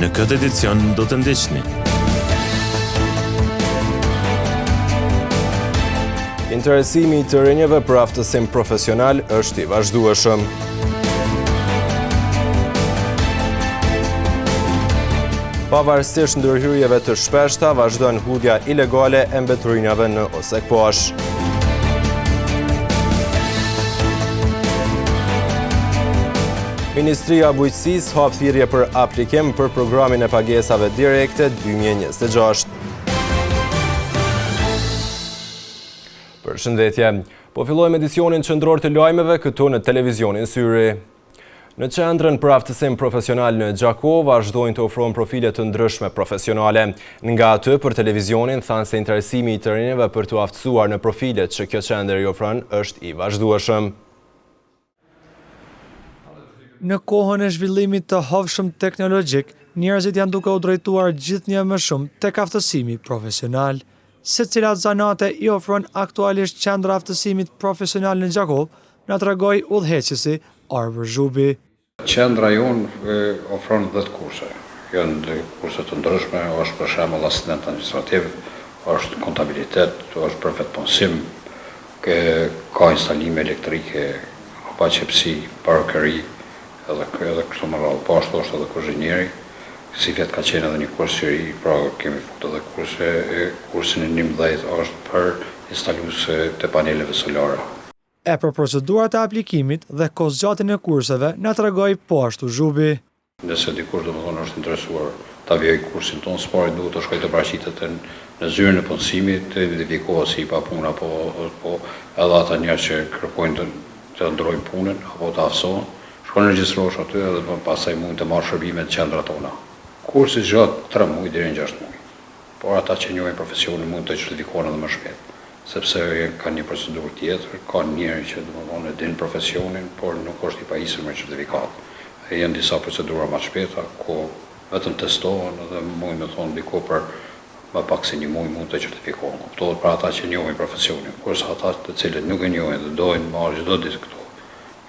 Në këtë edicion do të ndiqni. Interesimi i të rinjve për aftësim profesional është i vazhdueshëm. Pavarësisht ndërhyrjeve të shpeshta, vazhdon hudhja ilegale e mbeturinave në Osek Pashë. Ministria e Bujqësisë hap thirrje për aplikim për programin e pagesave direkte 2026. Përshëndetje. Po fillojmë edicionin qendror të lajmeve këtu në televizionin Syri. Në qendrën për aftësim profesional në Gjakovë vazhdojnë të ofrohen profile të ndryshme profesionale. Nga aty për televizionin thanë se interesimi i të rinjve për t'u aftësuar në profilet që kjo qendër i ofron është i vazhdueshëm. Në kohën e zhvillimit të hovshëm teknologjik, njerëzit janë duke u drejtuar gjithnjë e më shumë tek aftësimi profesional. Se cilat zanate i ofron aktualisht Qendra e Aftësimit Profesional në Gjakovë, na tregoi udhëheqësi Arbër Zhubi. Qendra jonë ofron dhjetë kurse. Janë kurse të ndryshme, është për shembull asistent administrativ, është kontabilitet, është për vetëpunësim, ka instalime elektrike, rrobaqepësi, parukeri, edhe edhe kështu me radhë. Po ashtu është edhe kuzhinieri. Sivjet ka qenë edhe një kurs i ri, pra kemi fut edhe kurse, kursin e 11 është për instalues të paneleve solare. E për procedurat e aplikimit dhe kohëzgjatjen e kurseve na tregoi po ashtu Zhubi. Nëse dikush domethënë është interesuar ta vijojë kursin tonë, së pari duhet të shkojë të paraqitet në zyrën e punësimit, të identifikohet si i papunë apo po edhe ata njerëz që kërkojnë të të ndërrojnë punën apo të aftësohen, shkon regjistrohesh aty edhe pastaj mund të marrë shërbime në qendrat tona. Kursi zgjat tre muaj deri në gjashtë muaj. Por ata që njohin profesionin mund të certifikohen edhe më shpejt, sepse kanë një procedurë tjetër, ka njerëz që domethënë e din profesionin, por nuk është i pajisur me certifikatë. Janë disa procedura më të shpejta, ku vetëm testohen dhe mund me thonë diku për më pak se një muaj mund të certifikohen. Kuptohet për ata që njohin profesionin, kurse ata të cilët nuk e njohin dhe dojnë me ardhë çdo ditë këtu,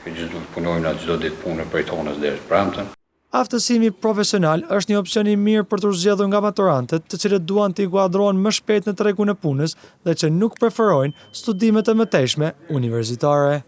që punojmë na çdo ditë pune prej të hënës deri të premten. Aftësimi profesional është një opsion i mirë për t'u zgjedhur nga maturantët, të cilët duan të inkuadrohen më shpejt në tregun e punës dhe që nuk preferojnë studimet e mëtejshme universitare.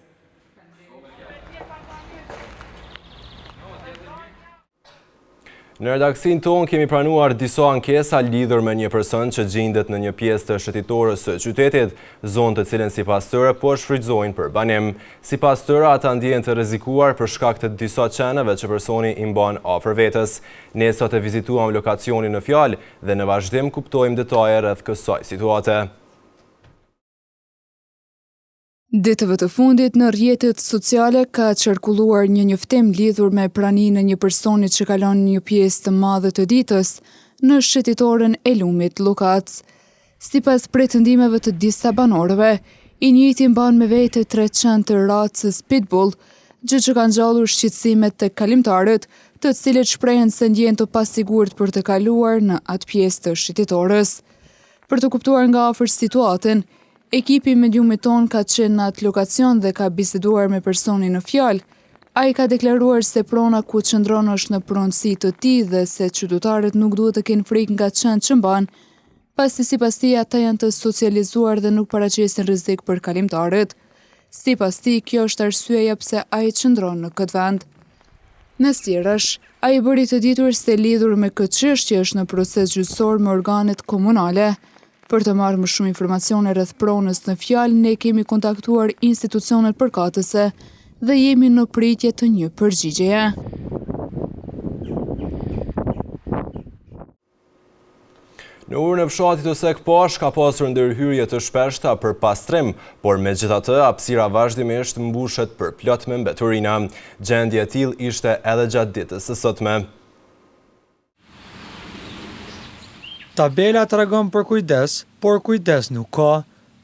Në redaksinë tonë kemi pranuar disa ankesa lidhur me një person që gjindet në një pjesë të shëtitores së qytetit, zonë të cilën sipas tyre po shfrytëzojnë për banim. Sipas tyre, ata ndjehen të rrezikuar për shkak të disa qeneve që personi i mban afër vetes. Ne sot e vizituam lokacionin në fjalë dhe në vazhdim kuptojmë detaje rreth kësaj situate. Ditëve të fundit në rrjetet sociale ka qarkulluar një njoftim lidhur me praninë e një personi që kalon një pjesë të madhe të ditës në shëtitoren e lumit Llukac. Sipas pretendimeve të disa banorëve, i njëjti mban me vete tre qen të racës Pitbull, gjë që ka ngjallur shqetësime tek kalimtarët, të cilët shprehen se ndjehen të pasigurt për të kaluar në atë pjesë të shëtitores. Për të kuptuar nga afër situatën, ekipi i mediumit tonë ka qenë në atë lokacion dhe ka biseduar me personin në fjalë. Ai ka deklaruar se prona ku qëndron është në pronësi të tij dhe se qytetarët nuk duhet të kenë frikë nga qentë që mban, pasi sipas tij ata janë të socializuar dhe nuk paraqesin rrezik për kalimtarët. Sipas tij, kjo është arsyeja pse ai qëndron në këtë vend. Mes tjerash, ai bëri të ditur se lidhur me këtë çështje është në proces gjyqësor me organet komunale. Për të marrë më shumë informacione rreth pronës në fjalë, ne kemi kontaktuar institucionet përkatëse dhe jemi në pritje të një përgjigjeje. Në urën e fshatit Osek Pashë ka pasur ndërhyrje të shpeshta për pastrim, por megjithatë hapësira vazhdimisht mbushet përplot me mbeturina. Gjendje e tillë ishte edhe gjatë ditës së sotme. Tabela tregon për kujdes, por kujdes nuk ka.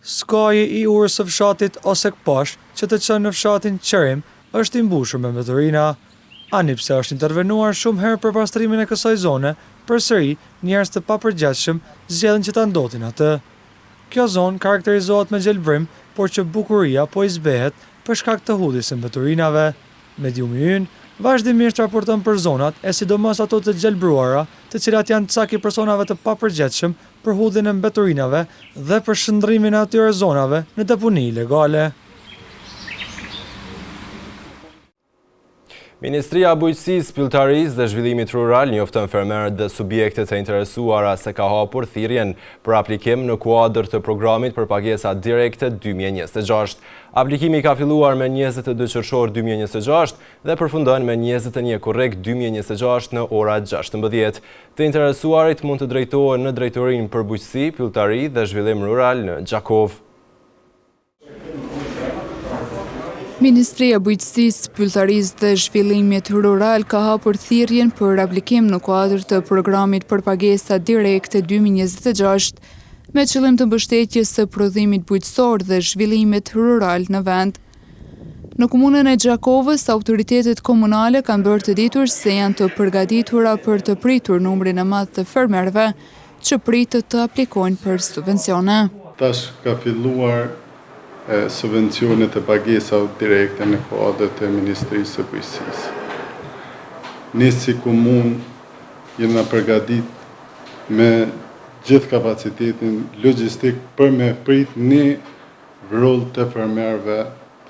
Skaji i urës së fshatit Osek Pashë që të çon në fshatin Qerim është i mbushur me mbeturina. Ani pse është intervenuar shumë herë për pastrimin e kësaj zone, përsëri njerëz të papërgjegjshëm zgjedhin që ta ndotin atë. Kjo zonë karakterizohet me gjelbrim, por që bukuria po i zbehet për shkak të hudhjes së mbeturinave. Mediumi ynë vazhdimisht raporton për zonat e sidomos ato të gjelbëruara, të cilat janë cak i personave të papërgjegjshëm për hudhjen e mbeturinave dhe për shndërrimin e atyre zonave në deponi ilegale. Ministria e Bujqësisë, Pylltarisë dhe Zhvillimit Rural njofton fermerët dhe subjektet e interesuara se ka hapur thirrjen për aplikim në kuadër të programit për pagesa direkte 2026. Aplikimi ka filluar me 22 qershor 2026 dhe përfundon me 21 korrik 2026 në ora 16. Të interesuarit mund të drejtohen në Drejtorinë për Bujqësi, Pylltari dhe Zhvillim Rural në Gjakovë. Ministria e Bujqësisë, Pylltarisë dhe Zhvillimit Rural ka hapur thirrjen për aplikim në kuadër të programit për pagesa direkte 2026 me qëllim të mbështetjes së prodhimit bujqësor dhe zhvillimit rural në vend. Në komunën e Gjakovës, autoritetet komunale kanë bërë të ditur se janë të përgatitura për të pritur numrin e madh të fermerëve që pritet të aplikojnë për subvencione. Tash ka filluar subvencionet e pagesave direkte në kuadër të Ministrisë së Bujqësisë. Ne si komunë jena përgatit me gjithë kapacitetin logjistik për me prit një vrull të fermerëve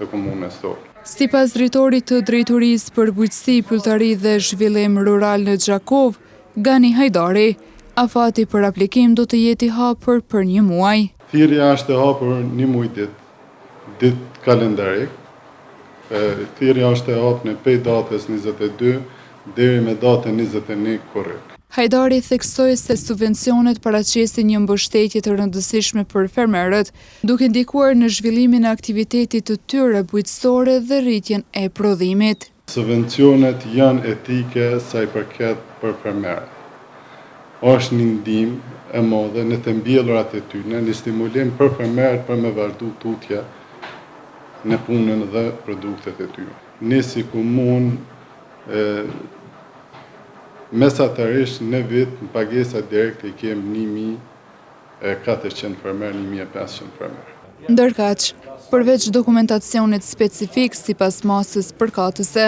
të komunës tonë. Sipas drejtorit të Drejtorisë për Bujqësi, Pylltari dhe Zhvillim Rural në Gjakovë, Gani Hajdari, afati për aplikim do të jetë i hapur për një muaj. Thirrja është e hapur një muaj ditë, ditë kalendarik. Thirrja është e hapur prej datës 22 deri me datën 21 korrik. Hajdari theksoi se subvencionet paraqesin një mbështetje të rëndësishme për fermerët, duke ndikuar në zhvillimin e aktivitetit të tyre bujqësore dhe rritjen e prodhimit. Subvencionet janë jetike sa i përket për fermerët. Është një ndihmë e madhe në të mbjellurat e tyne, një stimulim për fermerët për me vazhdu tutje në punën dhe produktet e tyre. Ne si komunë mesatarisht në vit në pagesa direkte i kemë 1400 fermerë, 1500 fermerë. Ndërkaq, përveç dokumentacionit specifik sipas masës përkatëse,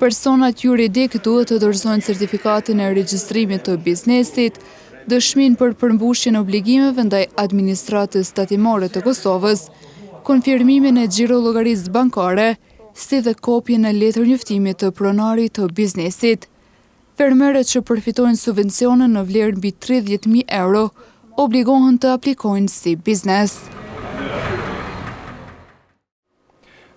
personat juridikë duhet të dorëzojnë certifikatën e regjistrimit të biznesit, dëshminë për përmbushjen e obligimeve ndaj Administratës Tatimore të Kosovës, konfirmimin e xhirollogarisë bankare, si dhe kopjen e letërnjoftimit të pronarit të biznesit. Fermerët që përfitojnë subvencione në vlerë mbi 30.000 euro, obligohen të aplikojnë si biznes.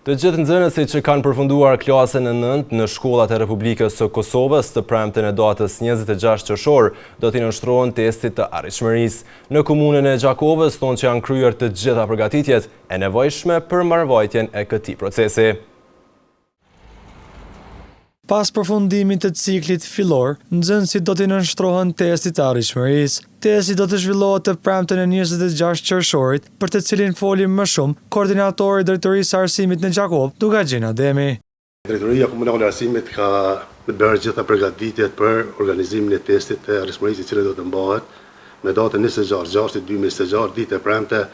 Të gjithë nxënësit që kanë përfunduar klasën e 9 në shkollat e Republikës së Kosovës të premten e datës 26 qershor do t'i nënshtrohen testit të arritshmërisë. Në komunën e Gjakovës thonë që janë kryer të gjitha përgatitjet e nevojshme për mbarëvajtjen e këtij procesi. Pas përfundimit të ciklit fillor, nxënësit do t'i nënshtrohen testit të arritshmërisë. Testi do të zhvillohet të premten e 26 qershorit, për të cilin foli më shumë koordinatori i Drejtorisë së Arsimit në Gjakovë, Dukagjin Ademi. Drejtoria Komunale e Arsimit ka bërë gjitha përgatitjet për organizimin e testit të arritshmërisë i cili do të mbahet me datën 26 gjashti 2026, ditë e premte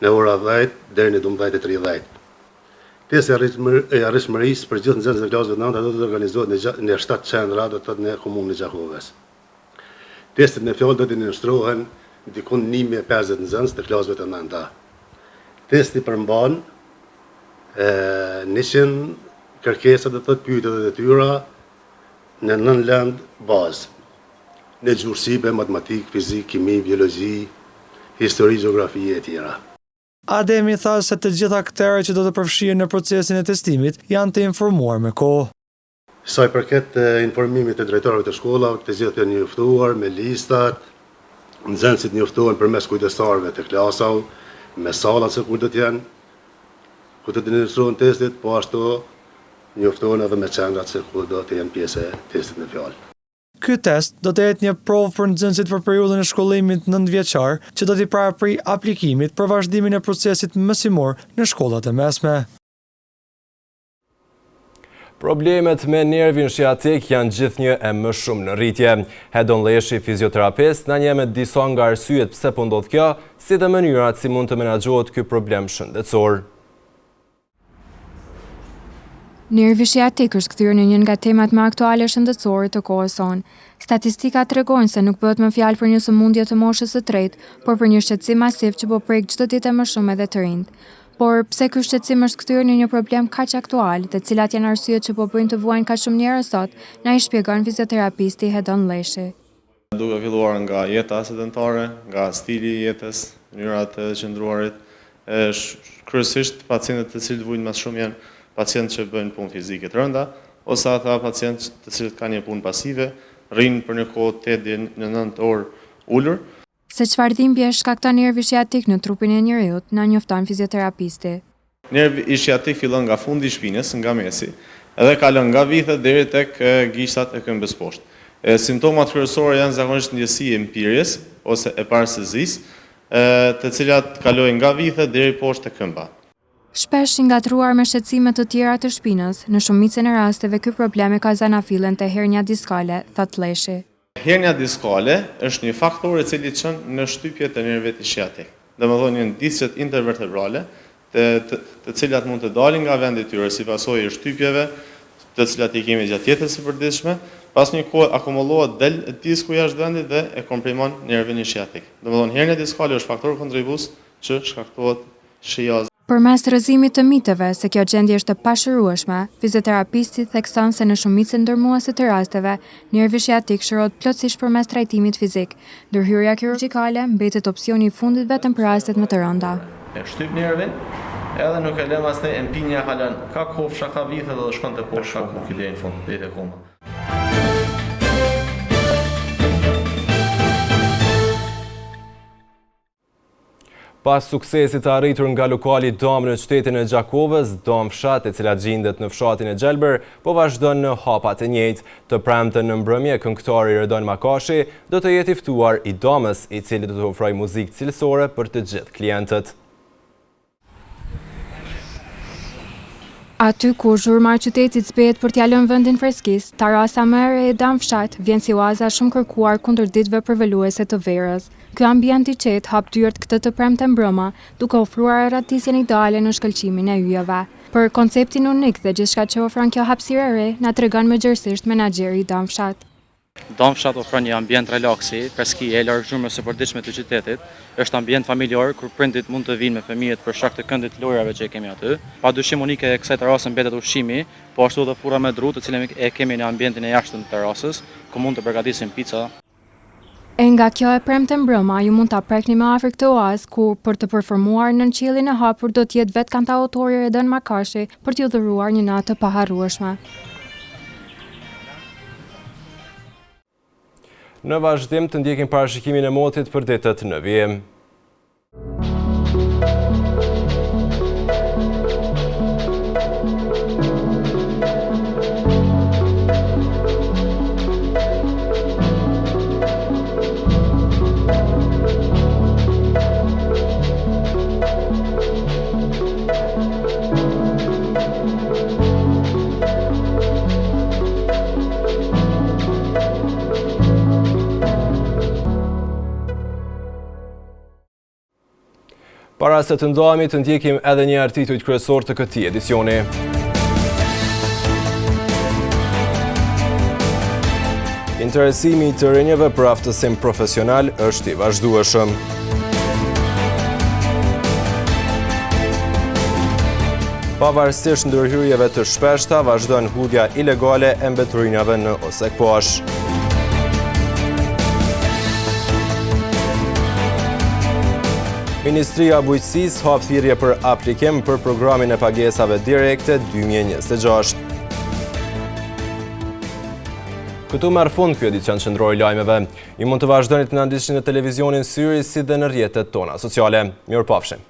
në ora 10 deri në 12:30. Testi i arritshmërisë për gjithë nxënësit e klasave të nënta do të organizohet në në 7 qendra, do të thotë në komunën e Gjakovës. Testit në fjalë do t'i nënshtrohen dikund 1050 nxënës të klasave të nënta. Testi përmban 100 kërkesa do të thotë pyetje dhe detyra në nën lëndë bazë. Në gjuhë shqipe, matematikë, fizikë, kimi, biologji, histori, gjeografi e tjera. Ademi tha se të gjithë akterët që do të përfshihen në procesin e testimit janë të informuar me kohë. Sa i përket informimit të drejtorëve të shkollave, të gjithë janë njoftuar me listat, nxënësit njoftohen përmes kujdestarëve të klasave, me sallat se ku do të jenë, ku do të nënshtrohen testit, po ashtu njoftohen edhe me qendrat se ku do të jenë pjesë e testit në fjalë. Ky test do të jetë një provë për nxënësit për periudhën e shkollimit nëntëvjeçar që do t'i paraprijë aplikimit për vazhdimin e procesit mësimor në shkollat e mesme. Problemet me nervin shiatik janë gjithnjë e më shumë në rritje. Hedon Lleshi, fizioterapist, na njeh me disa nga arsyet pse po ndodh kjo, si dhe mënyrat si mund të menaxhohet ky problem shëndetësor. Nervi shiatik është kthyer në një nga temat më aktuale shëndetësore të kohës sonë. Statistikat tregojnë se nuk bëhet më fjalë për një sëmundje të moshës së tretë, por për një shqetësim masiv që po prek çdo ditë e më shumë edhe të rinjtë. Por, pse ky shqetësim është kthyer në një problem kaq aktual dhe cilat janë arsyet që po bëjnë të vuajnë kaq shumë njerëz sot, na i shpjegon fizioterapisti Hedon Lleshi. Duke filluar nga jeta sedentare, nga stili i jetës, mënyra e të qëndruarit, kryesisht pacientët të cilët vujnë më shumë janë pacientë që bëjnë punë fizike të rënda, ose ata pacientë të cilët kanë një punë pasive, rrinë për një kohë 8 deri në 9 orë ulur. Se çfarë dhimbje shkakton nervi shiatik në trupin e njeriut, na njofton fizioterapisti. Nervi ishiatik fillon nga fundi i shpinës, nga mesi, dhe kalon nga vithet deri tek gishtat e këmbës poshtë. Simptomat kryesore janë zakonisht ndjesi e mpirjes ose e parestezisë, të cilat kalojnë nga vithet deri poshtë te këmba. Shpesh i ngatërruar me shqetësime të tjera të shpinës, në shumicën e rasteve ky problem e ka zanafillën te hernia diskale, thotë Lleshi. Hernia diskale është një faktor i cili çon në shtypje të nervit ishiatik. Domethënë janë disqet intervertebrale të, të, të cilat mund të dalin nga vendi i tyre si pasojë e shtypjeve të cilat i kemi gjatë jetës së përditshme, pas një kohe akumulohet del disku jashtë vendit dhe e komprimon nervin ishiatik. Domethënë hernia diskale është faktor kontribues që shkaktohet shijazë. Përmes rrëzimit të miteve se kjo gjendje është e pashërueshme, fizioterapisti thekson se në shumicën dërmuese të rasteve, nervi shiatik shërohet plotësisht përmes trajtimit fizik. Ndërhyrja kirurgjikale mbetet opsioni i fundit vetëm për rastet më të rënda. E shtyp nervin, edhe nuk e lë masnej e mpinja kalon ka kofsha ka vithet edhe shkon te poshtë ka kuki deri në fund, deri te koma. Pas suksesit të arritur nga lokali Damë në qytetin e Gjakovës, Damë Fshat e cila gjindet në fshatin e Gjelbër, po vazhdon në hapat e njëjtë. Të premten në mbrëmje, këngëtari Redon Makashi do të jetë i ftuar i Damës, i cili do të ofrojë muzikë cilësore për të gjithë klientët. Aty ku zhurma e qytetit zbehet për t'ia lënë vendin freskisë, tarasa më e re e Damë Fshat vjen si oaza e shumëkërkuar kundër ditëve përvëluese të verës. Ky ambient i qetë hap dyert këtë të premte mbrëma, duke ofruar arratisjen ideale në shkëlqimin e yjeve. Për konceptin unik dhe gjithçka që ofron kjo hapësirë e re, na tregon më gjerësisht menaxheri i Damë Fshat. Damë Fshat ofron një ambient relaksi, freskie, larg zhurmës së përditshme të qytetit. Është ambient familjar, ku prindërit mund të vijnë me fëmijët për shkak të këndit të lojërave që e kemi aty. Padyshim unike e kësaj terase mbetet ushqimi, po ashtu edhe furra me dru, të cilën e kemi në ambientin e jashtëm të terasës, ku mund të përgatisim pica. E nga kjo e premte mbrëma ju mund ta prekni më afër këtë oaz ku për të performuar nën qiellin e hapur do të jetë vetë kantautori Redon Makashi për t'ju dhuruar një natë të paharrueshme. Në vazhdim të ndjekim parashikimin e motit për ditët në vijim. Para se të ndahemi të ndjekim edhe një herë titujt kryesorë të këtij edicioni. Interesimi i të rinjve për aftësim profesional është i vazhdueshëm. Pavarësisht ndërhyrjeve të shpeshta, vazhdon hudhja ilegale e mbeturinave në Osek Pashë. Ministria e Bujqësisë hap thirrje për aplikim për programin e pagesave direkte 2026. Këtu merr fund ky edicion qendror i lajmeve. Ju mund të vazhdoni të na ndiqni në televizionin Syri si dhe në rrjetet tona sociale. Mirupafshim.